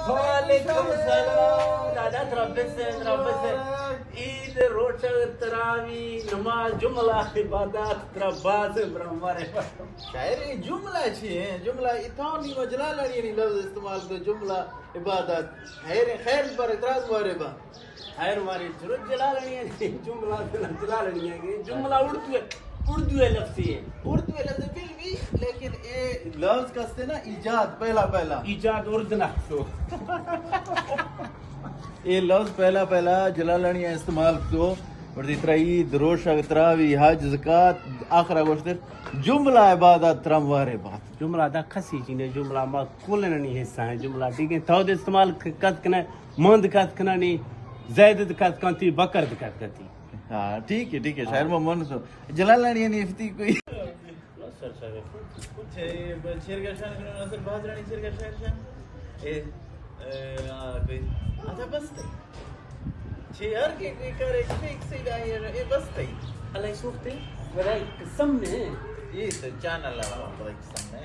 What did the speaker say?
وعلیکم السلام۔ دادا، ترا بسن، ترا بسن۔ عید، روچگ، تراوی، نماز، جملہ عبادات، ترا باز برمبر۔ شاعر، اے جملہ چی ایں؟ جملہ، اے تو نی ما جلالانی لفظ استعمال کو، جملہ عبادات۔ خیر، خیر، پر تراز مارے با۔ خیر مارے، چلو جلالانی جملہ، جلالانی ہے، جملہ اردو ہے، اردو ہے لفظ ہے۔ اردو ہے لفظ پھر بھی، لیکن اے لفظ کستے نا ایجاد، پہلا پہلا۔ ایجاد اردو نا۔ اے لفظ پہلا پہلا جلالانی استعمال کو، اور ترا عید، روشگ، تراوی، حج، زکات، آخرا گوشتر جملہ عبادات ترا مارے بات۔ جملہ دا کسی چی نے، جملہ ما کلنانی حصہ ہیں، جملہ ٹھیک ہے، تو دے استعمال ک-، کت کنے، مند کت کنانی، زید کت کنتی، بکر کت کنتی۔ ہاں، ٹھیک ہے، ٹھیک ہے، شاعر محمد سو۔ جلالانی نیفتی کوئی۔ سر، سر، کچھ ہے، چیرگا شان کنو، ناصر بازرانی چیرگا شان شان۔ اے، اے، آ، کوئی، اچھا، بس تئی۔ چی ہر کے کوئی کرے، کوئی ایک سیڈ آئی ہے، اے بس تئی۔ اللہ سوختے، برای قسم نے۔ یہ تو چینل ہے، برای قسم نے۔